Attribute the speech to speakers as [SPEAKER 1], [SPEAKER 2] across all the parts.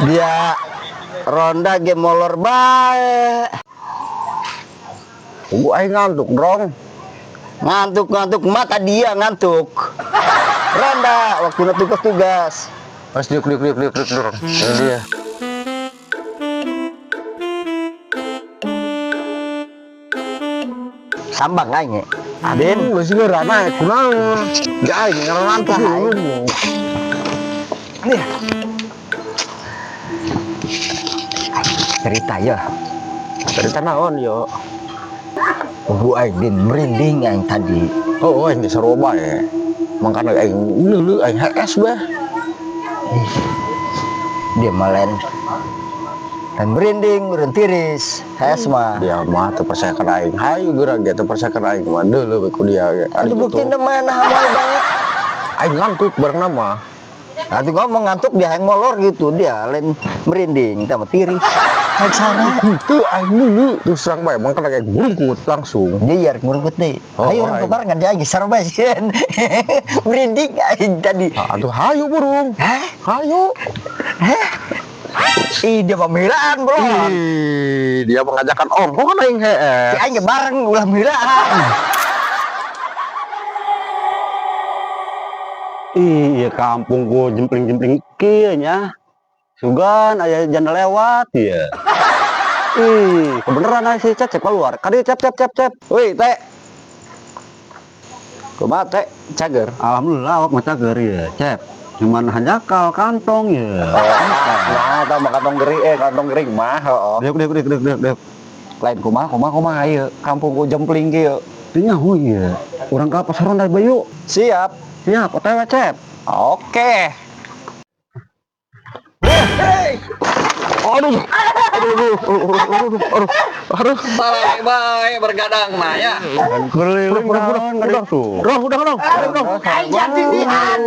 [SPEAKER 1] Dia ronda ge molor bae.
[SPEAKER 2] Gua aing ngantuk, Drong.
[SPEAKER 1] Ngantuk-ngantuk mata dia ngantuk. Ronda waktu tugas-tugas.
[SPEAKER 2] Pas diuk diuk diuk diuk diuk, Drong. Ini dia.
[SPEAKER 1] Sambang aing. Adin,
[SPEAKER 2] Geus geura naik kunaon? Ya aing ngantuk dulu.
[SPEAKER 1] Nih. Cerita ya.
[SPEAKER 2] Cerita naon yo?
[SPEAKER 1] Bu aing din merinding aing tadi.
[SPEAKER 2] Oh, aing geus sarua bae. Mangkana aing leuleuh aing HS bae.
[SPEAKER 1] Dia malen dan merinding, meureun tiris. Hees mah.
[SPEAKER 2] Dia mah teu percaya ka aing. Hayu geura ge teu percaya ka aing mah deuleuh we ku dia ge.
[SPEAKER 1] Aduh bukti mah nah moal banget.
[SPEAKER 2] Aing ngantuk bareng nama.
[SPEAKER 1] Nanti ngomong ngantuk dia yang molor gitu dia lain merinding tambah tiris. Kayak sana.
[SPEAKER 2] Henteu aing leuleuh terus terang bae mangkana aing burungkut langsung.
[SPEAKER 1] Dia ya ngurungkut deh.
[SPEAKER 2] Oh,
[SPEAKER 1] Ayo
[SPEAKER 2] oh,
[SPEAKER 1] orang
[SPEAKER 2] aing.
[SPEAKER 1] barengan dia lagi seru banget. Merinding aing tadi.
[SPEAKER 2] Ah, atuh hayu burung.
[SPEAKER 1] Hah?
[SPEAKER 2] Hayu.
[SPEAKER 1] Hah? Ih, dia pemilaan, bro.
[SPEAKER 2] Ih, dia mengajakan ongkong kan aing heeh.
[SPEAKER 1] Si aing ge bareng ulah milaan.
[SPEAKER 3] Iya kampung gua jempling-jempling kieu nya. Sugan aya janda lewat ya. Ih, kebeneran aya si Cecep keluar. Kadi cep cep cep cep.
[SPEAKER 4] Wih, Teh. Kumaha, Teh? Cager.
[SPEAKER 3] Alhamdulillah awak mah cager ya, Cep. Cuman hanjakal kantong ya.
[SPEAKER 4] Nah, tah mah kantong gering, kantong gering mah, heeh.
[SPEAKER 3] Deuk deuk deuk deuk deuk deuk.
[SPEAKER 4] Lain kumaha, kumaha, kumaha ieu. Kampungku jempling kieu.
[SPEAKER 3] Teu nyaho ieu. Urang ka pasar ronda bayu.
[SPEAKER 4] Siap.
[SPEAKER 3] Siap, OTW Cep.
[SPEAKER 4] Oke.
[SPEAKER 2] Aduh. Aduh, aduh, aduh, aduh, aduh, aduh.
[SPEAKER 4] Bye bye bergadang mah ya.
[SPEAKER 3] Keliling naon
[SPEAKER 2] Udah,
[SPEAKER 3] tuh.
[SPEAKER 2] udah, udah, udah, udah.
[SPEAKER 1] Aing jati dian.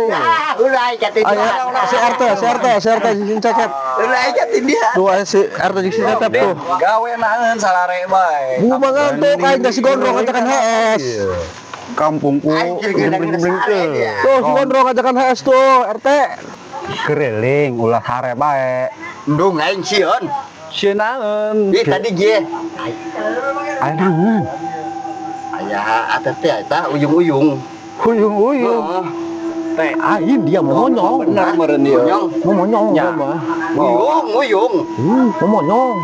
[SPEAKER 1] Ulah aing jati
[SPEAKER 2] Ayo,
[SPEAKER 1] dian.
[SPEAKER 2] si RT, si RT, si RT si Cecep.
[SPEAKER 1] Ulah aing jati dian.
[SPEAKER 2] Tuh, ayo si RT jeung si Cecep tuh.
[SPEAKER 4] Gawe naeun salare bae.
[SPEAKER 2] Gua mah ngantuk aing kasih gondrong ajakan HS.
[SPEAKER 3] Kampungku jempling-jempling kieu.
[SPEAKER 2] Tuh, si gondrong ajakan HS tuh, RT.
[SPEAKER 3] Keliling ulah hare bae.
[SPEAKER 1] Ndung aing sieun.
[SPEAKER 3] Sieun naon?
[SPEAKER 1] Ih, tadi ge.
[SPEAKER 3] Aya naon?
[SPEAKER 1] Aya atas teh eta ujung-ujung.
[SPEAKER 3] Huyung-huyung.
[SPEAKER 1] Heeh.
[SPEAKER 4] Teh,
[SPEAKER 2] Aing dia monyong.
[SPEAKER 4] bener meureun ieu.
[SPEAKER 1] Monyong.
[SPEAKER 2] Monyong
[SPEAKER 4] Ya.
[SPEAKER 2] dia mah.
[SPEAKER 1] Uyung, uyung.
[SPEAKER 2] Monyong.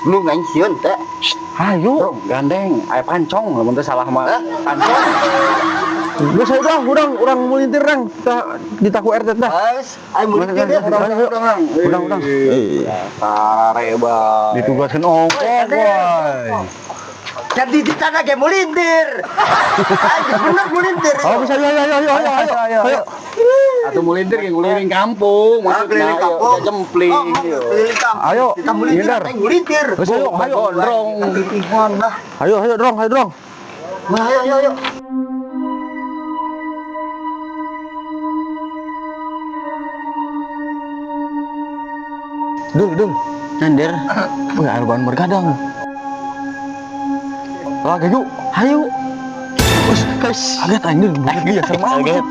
[SPEAKER 1] Ndung aing sieun teh.
[SPEAKER 3] Hayu.
[SPEAKER 4] Bro, gandeng, aya pancong lamun teu salah mah.
[SPEAKER 1] Hah?
[SPEAKER 4] Pancong.
[SPEAKER 2] Geus ayo dong, urang urang melintir rang. Tah di taku RT tah.
[SPEAKER 1] Guys, aing mulintir ya.
[SPEAKER 4] Urang,
[SPEAKER 3] Urang, urang.
[SPEAKER 4] Salare bae.
[SPEAKER 3] Ditugaskeun ongkos, boy.
[SPEAKER 1] Jadi di tanah ge mulintir. Aing bener mulintir.
[SPEAKER 2] Oh, bisa ayo ayo ayo ayo ayo ayo. Ayo.
[SPEAKER 4] Atuh mulintir ge nguliling kampung,
[SPEAKER 1] Ah, keliling kampung.
[SPEAKER 4] Ya jempling.
[SPEAKER 1] Oh, keliling kampung.
[SPEAKER 2] Ayo,
[SPEAKER 1] Kita mulintir,
[SPEAKER 2] ngindar.
[SPEAKER 1] aing mulintir.
[SPEAKER 2] Geus ayo, ayo.
[SPEAKER 4] Gondrong.
[SPEAKER 1] Titihan lah.
[SPEAKER 2] Ayo ayo drong, ayo drong.
[SPEAKER 1] Nah, ayo ayo ayo.
[SPEAKER 2] Dul, dul.
[SPEAKER 3] Nyender.
[SPEAKER 2] Wih, air bahan bergadang. Lagi yuk.
[SPEAKER 3] Hayu.
[SPEAKER 2] Guys, kaget aing dul, dia serem amat.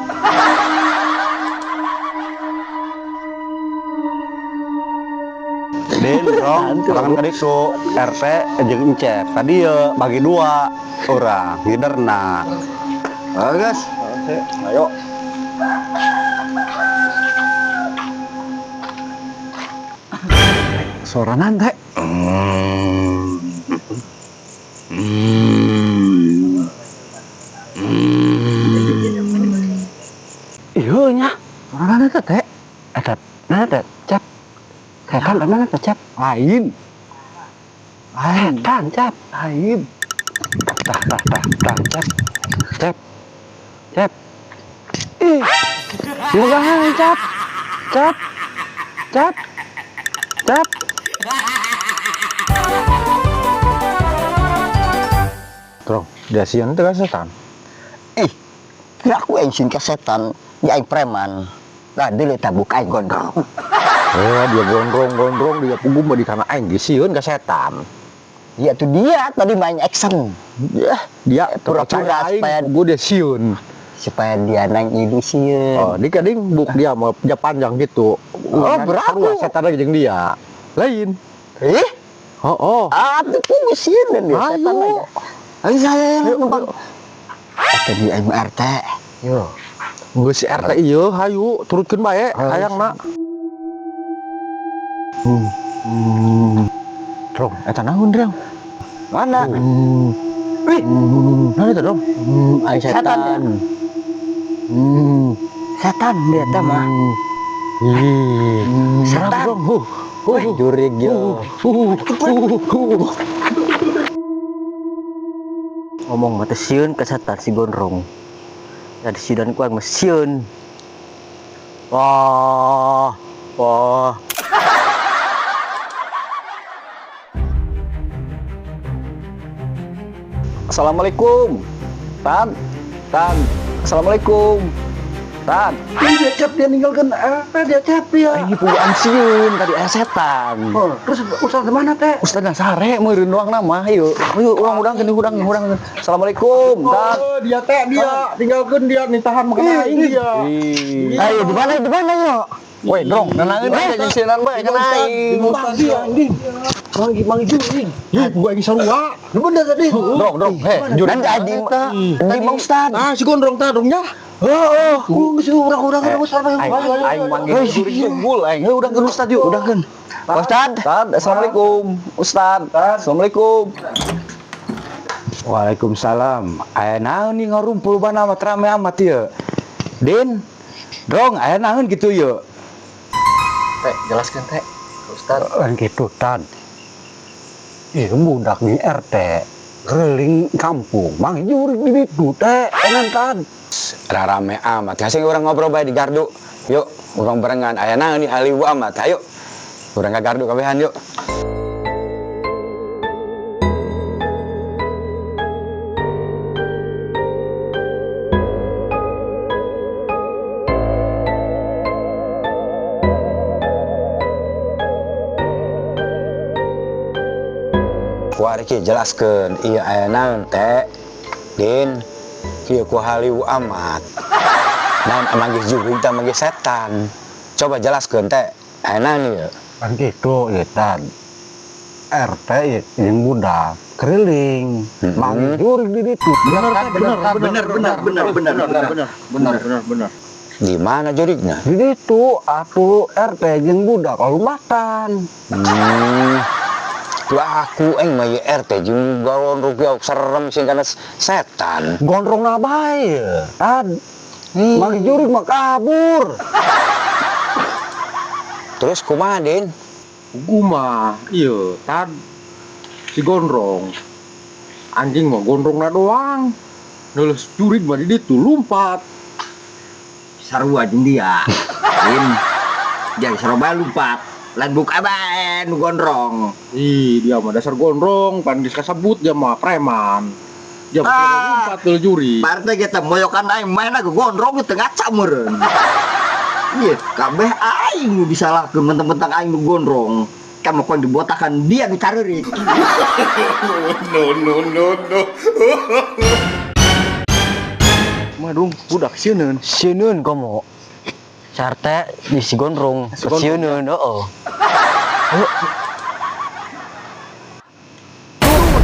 [SPEAKER 3] Din, Rong, orang tadi su RT jeung Encep. Tadi ya bagi dua orang ngiderna.
[SPEAKER 1] Oh, guys.
[SPEAKER 4] Ayo.
[SPEAKER 3] Sorangan teh. Iya nya. Sorangan teh teh. Eta nah teh cep. Setan mana teh cep?
[SPEAKER 2] Lain.
[SPEAKER 3] Lain kan cep.
[SPEAKER 2] Lain.
[SPEAKER 3] Tah tah tah tah cep. Cep. Cep. Ih. Dipegangan cep. Cep. Cep. Cep.
[SPEAKER 2] Drong, dia sieun teh ka setan.
[SPEAKER 1] Ih, kira aku aing sieun ka setan, ya aing preman. Lah deuleu tabuk aing gondrong.
[SPEAKER 2] Eh, dia gondrong-gondrong, dia pugu mah di kana aing geus sieun ka setan.
[SPEAKER 1] Ya tuh dia tadi main action
[SPEAKER 2] Ya, dia
[SPEAKER 1] Pura-pura
[SPEAKER 2] terpercaya aing,
[SPEAKER 1] supaya-
[SPEAKER 2] gua dia sieun.
[SPEAKER 1] supaya dia nang idu sieun.
[SPEAKER 2] Oh, di kading buk dia mau dia panjang gitu.
[SPEAKER 1] Oh, beraku.
[SPEAKER 2] Setan lagi jeung dia. Lain.
[SPEAKER 1] Eh,
[SPEAKER 2] Oh.
[SPEAKER 1] atuh ku sieun dia setan
[SPEAKER 2] Ayo.
[SPEAKER 1] aja. Ayo saya numpang. Eta di aing RT.
[SPEAKER 2] Yo. Geus si RT ieu hayu turutkeun bae hayangna. Drong, eta naon, Drong?
[SPEAKER 1] Mana?
[SPEAKER 2] Wih. Naon eta, Drong?
[SPEAKER 1] Aing setan. Setan dia teh mah.
[SPEAKER 2] Ih,
[SPEAKER 1] Setan.
[SPEAKER 2] Drong. Huh.
[SPEAKER 1] Wih, jurig yo. Ngomong mah teh sieun ka setan si Gondrong. Ya di sidan ku aing mah sieun. Wah, wah.
[SPEAKER 4] Assalamualaikum. Tan. Tan. Assalamualaikum. Tan. Ih, dia cep dia ninggalkan RT dia cep dia.
[SPEAKER 3] Aing puguan sieun tadi aya setan.
[SPEAKER 4] Oh, terus ustaz di mana teh?
[SPEAKER 3] Ustaz nah sare meureun doang nama hayu. Hayu urang-urang keun hudang hudang. Assalamualaikum. Tan.
[SPEAKER 2] Oh, dia teh dia tinggalkeun dia nitahan makan aing dia.
[SPEAKER 1] Ayo di mana di mana yo?
[SPEAKER 3] Woi, Drong, nanaeun bae jeung sieun bae kana aing.
[SPEAKER 4] Dia anjing. Mangi mangi juring.
[SPEAKER 2] Ih, gua aing sarua.
[SPEAKER 4] Lu bener tadi.
[SPEAKER 3] Drong, Drong, heh, jurig.
[SPEAKER 1] Dan di Mang Ustad.
[SPEAKER 2] Ah, si gondrong tah dongnya.
[SPEAKER 4] Heeh. Geus urang-urang urang
[SPEAKER 3] Aing aing manggil jurig unggul aing. Heuh, udangkeun Ustad yuk, udangkeun.
[SPEAKER 1] Ustad.
[SPEAKER 3] Ustad, assalamualaikum. Ustad, assalamualaikum. Waalaikumsalam. Aya naon nih ngarumpul bana amat rame amat ieu. Din, Drong, aya naon gitu yeuh.
[SPEAKER 4] Teh, jelaskan teh. Ustaz.
[SPEAKER 3] Lain gitu tan. Ih, budak di RT keliling kampung, mang jurig di ditu teh, enan tan.
[SPEAKER 5] Rame amat. Kasih orang ngobrol bae di gardu. Yuk, urang barengan. Aya naon nih haliwu amat. Ayo. Urang ka gardu kabehan yuk. Kuari ki jelaskeun ieu aya naon teh. Din, kieu ku haliwu amat. Naon manggih jurig tah manggih setan. Coba jelaskeun teh. Aya naon ieu?
[SPEAKER 3] Kan gitu ya tan. RT ya, jeung budak keliling, mang jurig di ditu.
[SPEAKER 4] Bener bener bener bener bener bener bener bener bener bener.
[SPEAKER 5] Di mana jurigna?
[SPEAKER 3] Di ditu atuh RT jeung budak lompatan.
[SPEAKER 5] Tuh aku aing mah ieu RT jeung gondrong ge serem sih kana setan.
[SPEAKER 3] Gondrong na bae tan. Mang jurig mah kabur.
[SPEAKER 5] Terus kumaha, Din?
[SPEAKER 2] Guma, iya, tan si gondrong. Anjing mah gondrongna doang. Neuleus jurig mah di ditu lumpat.
[SPEAKER 1] Sarua jeung dia. Din. Dia sarua bae lumpat. Lain buka bae nu gondrong.
[SPEAKER 2] Ih, dia mah dasar gondrong, pan geus kasebut dia mah preman. Dia mah lumpat deul jurig.
[SPEAKER 1] Pak RT kita moyokan aing main aku gondrong teu ngaca meureun. Iya, kabeh aing nu disalahkeun mentang-mentang aing nu gondrong. Kan mau dibotakan dia nu careurik.
[SPEAKER 6] No.
[SPEAKER 4] Mah dong, budak sieun.
[SPEAKER 1] Sieun komo. Sarte di si gondrong, sieun heeh.
[SPEAKER 3] Tuh,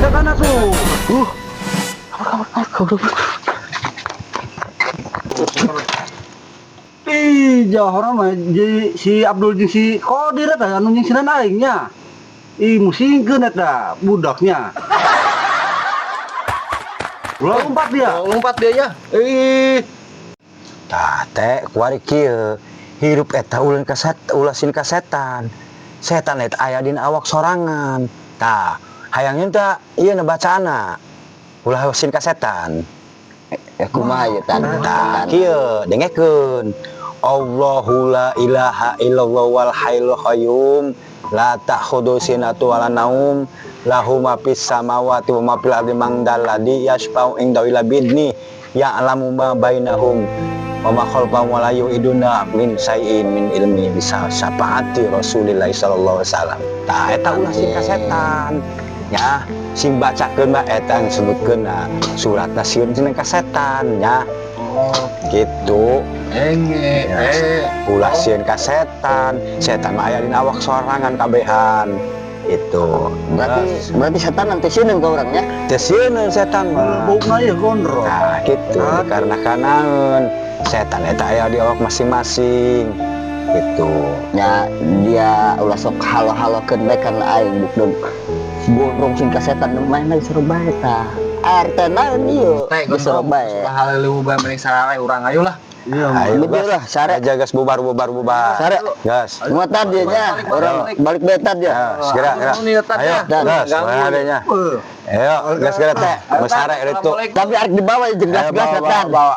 [SPEAKER 3] setan atuh. Ih, jauh mah jadi si Abdul jeung si Kodir eta anu jeung sinan aing nya. Ih, musingkeun eta budaknya. Lompat dia.
[SPEAKER 4] Lompat dia ya.
[SPEAKER 3] Ih,
[SPEAKER 5] Tah teh kuari kieu. Hirup eta ulun ka set, ulasin ka setan. Setan eta aya dina awak sorangan. Tah, hayang teh ieu na bacaana. Ulah usin ka setan.
[SPEAKER 1] Ya kumaha ya tan.
[SPEAKER 5] Tah, kieu dengekeun. Allahu la ilaha illallah wal hayyul qayyum la ta'khudhu sinatu wala naum lahu ma fis samawati wa ma fil ardi man dzalladzi yashfa'u indahu illa bi'idni ya'lamu ma bainahum wa ma khalfahum wa la yu'iduna min syai'in min ilmi bisa syafaati Rasulillah sallallahu alaihi wasallam. Tah eta ulah sing ka setan. Ya, sing bacakeun mah eta sebutkeun suratna sieun cenah ka setan nya. Gitu.
[SPEAKER 2] Enge,
[SPEAKER 5] Ya.
[SPEAKER 2] eh.
[SPEAKER 5] Ulah sieun ka setan, setan mah aya dina awak sorangan kabehan. Itu.
[SPEAKER 1] Berarti berarti setan nanti sieun ka urang nya.
[SPEAKER 5] Teu sieun setan mah.
[SPEAKER 4] Baunya ya gondrong.
[SPEAKER 5] Nah, gitu. Karena kanaeun setan eta aya di awak masing-masing. Gitu.
[SPEAKER 1] Ya dia ulah sok halo-halokeun bae kana aing, buk gondrong sing ka setan main lagi seru bae tah. RT naon ieu?
[SPEAKER 2] Teh,
[SPEAKER 1] Geus seru bae.
[SPEAKER 2] Hal bae mending sarare urang, ayo lah.
[SPEAKER 4] Iya.
[SPEAKER 5] Ayo,
[SPEAKER 1] Betul
[SPEAKER 5] gas.
[SPEAKER 1] lah, sare.
[SPEAKER 5] Aja gas, bubar bubar bubar.
[SPEAKER 1] Sare.
[SPEAKER 5] Gas.
[SPEAKER 1] Muatan dia nya, orang balik betan dia.
[SPEAKER 5] Ya, segera, segera. Ayo, gas, mana adanya? Ayo, gas segera teh. Mau sare itu.
[SPEAKER 1] Tapi arek dibawa jeung
[SPEAKER 5] Ayo,
[SPEAKER 1] gas-gas
[SPEAKER 5] bawa,
[SPEAKER 1] tan.
[SPEAKER 5] bawa, bawa.